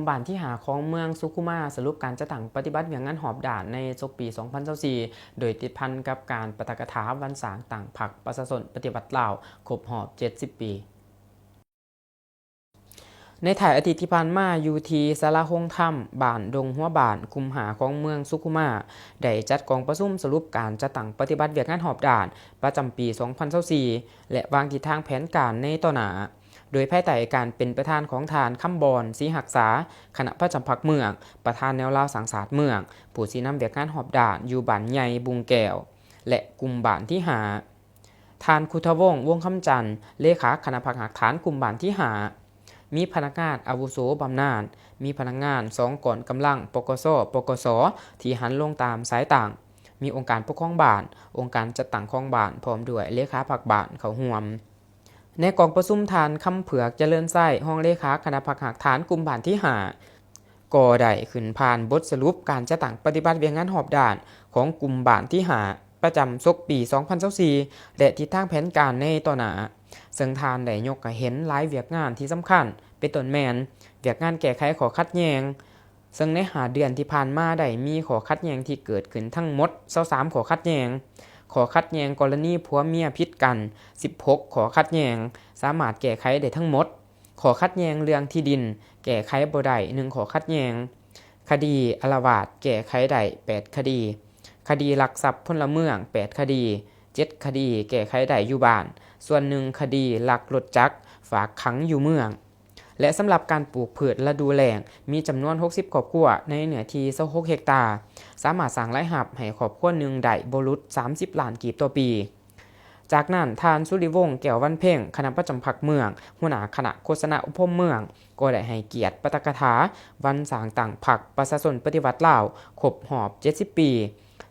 ບ້ານທີຫ້າຂອງເມືອງສຸຂຸມາ ສະຫຼຸບການຈັດຕັ້ງປະຕິບັດວຽກງານຮອບດ້ານໃນສົກປີສອງພັນຊາວສີ່ ໂດຍຕິດພັນກັບການປາຖະກະຖາວັນສ້າງຕັ້ງພັກປະຊາຊົນປະຕິວັດລາວ ຄົບຮອບເຈັດສິບປີ. ໃນທ້າຍອາທິດທີ່ຜ່ານມາ, ຢູ່ທີ່ສາລາໂຮງທຳ ບ້ານດົງຫົວບານ ກຸ່ມຫ້າຂອງເມືອງສຸຂຸມາ ໄດ້ຈັດກອງປະຊຸມສະຫຼຸບການຈັດຕັ້ງປະຕິບັດວຽກງານຮອບດ້ານປະຈຳປີສອງພັນຊາວສີ່ ແລະ ວາງທິດທາງແຜນການໃນຕໍ່ໜ້າ. ໂດຍພາຍໃຕ້ການເປັນປະທານຂອງທ່ານ ຄຳບອນ ສີຮັກສາ ຄະນະປະຈຳພັກເມືອງ, ປະທານແນວລາວສ້າງຊາດເມືອງ, ຜູ້ຊີ້ນຳວຽກງານຮອບດ້ານຢູ່ບ້ານໃຫຍ່ບຸງແກ້ວ ແລະ ກຸ່ມບ້ານທີຫ້າ, ທ່ານ ຄຸດທະວົງ ວົງຄຳຈັນ ເລຂາຄະນະພັກຮາກຖານກຸ່ມບ້ານທີຫ້າ, ມີພະນັກງານອາວຸໂສບຳນານ, ມີພະນັກງານສອງກອງກຳລັງ ປກສ, ປກສ ທີ່ຫັນລົງຕາມສາຍຕັ້ງ, ມີອົງການປົກຄອງບ້ານ, ອົງການຈັດຕັ້ງຂອງບ້ານ ພ້ອມດ້ວຍເລຂາພັກບ້ານເຂົ້າຮ່ວມ. ໃນກອງປະຊຸມ, ທ່ານ ຄຳເຜືອກ ຈະເລີນໄຊ ຮອງເລຂາຄະນະພັກຮາກຖານກຸ່ມບ້ານທີຫ້າ ກໍໄດ້ຂຶ້ນຜ່ານບົດສະຫຼຸບການຈັດຕັ້ງປະຕິບັດວຽກງານຮອບດ້ານຂອງກຸ່ມບ້ານທີຫ້າ ປະຈຳສົກປີສອງພັນຊາວສີ່ ແລະ ທິດທາງແຜນການໃນຕໍ່ໜ້າ, ເຊິ່ງທ່ານໄດ້ຍົກໃຫ້ເຫັນຫຼາຍວຽກງານທີ່ສຳຄັນ, ເປັນຕົ້ນແມ່ນ ວຽກງານແກ້ໄຂຂໍ້ຂັດແຍ່ງ, ເຊິ່ງໃນຫ້າເດືອນທີ່ຜ່ານມາໄດ້ມີຂໍ້ຂັດແຍ່ງທີ່ເກີດຂຶ້ນທັງໝົດຊາວສາມຂໍ້ຂັດແຍ່ງ, ຂໍ້ຂັດແຍ່ງກໍລະນີຜົວເມຍຜິດກັນສິບຫົກຂໍ້ຂັດແຍ່ງ ສາມາດແກ້ໄຂໄດ້ທັງໝົດ, ຂໍ້ຂັດແຍ່ງເລື່ອງທີ່ດິນແກ້ໄຂບໍ່ໄດ້ໜຶ່ງຂໍ້ຂັດແຍ່ງ, ຄະດີອາລະວາດແກ້ໄຂໄດ້ແປດຄະດີ, ຄະດີລັກຊັບພົນລະເມືອງແປດຄະດີ, ເຈັດຄະດີແກ້ໄຂໄດ້ຢູ່ບ້ານ, ສ່ວນໜຶ່ງຄະດີລັກລົດຈັກຝາກຂັງຢູ່ເມືອງ. ແລະ ສຳລັບການປູກພືດລະດູແລ້ງ ມີຈຳນວນຫົກສິບຄອບຄົວໃນເນື້ອທີ່ຊາວຫົກເຮັກຕາ, ສາມາດສ້າງລາຍຮັບໃຫ້ຄອບຄົວໜຶ່ງໄດ້ບໍ່ຫຼຸດສາມສິບລ້ານກີບຕໍ່ປີ. ຈາກນັ້ນ, ທ່ານ ສຸລິວົງ ແກ້ວວັນເພັງ ຄະນະປະຈຳພັກເມືອງ, ຫົວໜ້າຄະນະໂຄສະນາອົບຮົມເມືອງ ກໍໄດ້ໃຫ້ກຽດປາຖະກະຖາວັນສ້າງຕັ້ງພັກປະຊາຊົນປະຕິວັດລາວຄົບຮອບເຈັດສິບປີ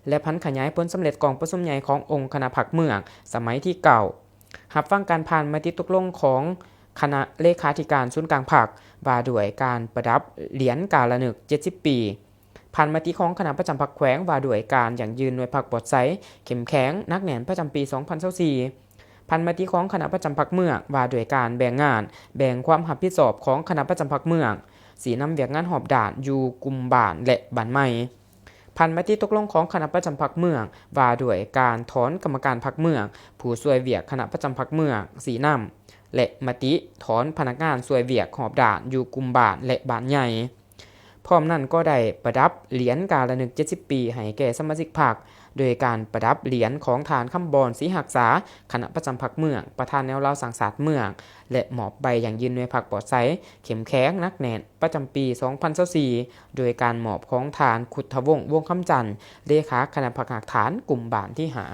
ແລະ ຜັນຂະຫຍາຍຜົນສຳເລັດກອງປະຊຸມໃຫຍ່ຂອງອົງຄະນະພັກເມືອງສະໄໝທີເກົ້າ. ຮັບຟັງການຜ່ານມະຕິຕົກລົງຂອງຄະນະເລຂາທິການສູນກາງພັກ ວ່າດ້ວຍການປະດັບຫຼຽນກາລະນຶກເຈັດສິບປີ, ຜ່ານມະຕິຂອງຄະນະປະຈຳພັກແຂວງ ວ່າດ້ວຍການຢັ້ງຢືນໜ່ວຍພັກປອດໃສ, ເຂັ້ມແຂງ, ໜັກແໜ້ນ ປະຈຳປີສອງພັນຊາວສີ່, ຜ່ານມະຕິຂອງຄະນະປະຈຳພັກເມືອງ ວ່າດ້ວຍການແບ່ງງານ, ແບ່ງຄວາມຮັບຜິດຊອບຂອງຄະນະປະຈຳພັກເມືອງ, ຊີ້ນຳວຽກງານຮອບດ້ານຢູ່ກຸ່ມບ້ານ ແລະ ບ້ານໃໝ່. ຜ່ານມະຕິຕົກລົງຂອງຄະນະປະຈຳພັກເມືອງ ວ່າດ້ວຍການຖອນກຳມະການພັກເມືອງ ຜູ້ຊ່ວຍວຽກຄະນະປະຈຳພັກເມືອງ ຊີ້ນຳ ແລະ ມະຕິຖອນພະນັກງານຊ່ວຍວຽກຮອບດ້ານຢູ່ກຸ່ມບ້ານ ແລະ ບ້ານໃຫຍ່. ພ້ອມນັ້ນກໍໄດ້ປະດັບຫຼຽນກາລະນຶກເຈັດສິບປີໃຫ້ແກ່ສະມາຊິກພັກ ໂດຍການປະດັບຫຼຽນຂອງທ່ານ ຄຳບອນ ສີຮັກສາ ຄະນະປະຈຳພັກເມືອງ, ປະທານແນວລາວສ້າງຊາດເມືອງ ແລະ ມອບໃບຢັ້ງຢືນໜ່ວຍພັກປອດໃສ, ເຂັ້ມແຂງ, ໜັກແໜ້ນ ປະຈຳປີສອງພັນຊາວສີ່ ໂດຍການມອບຂອງທ່ານ ຄຸດທະວົງ ວົງຄຳຈັນ ເລຂາຄະນະພັກຮາກຖານກຸ່ມບ້ານທີຫ້າ.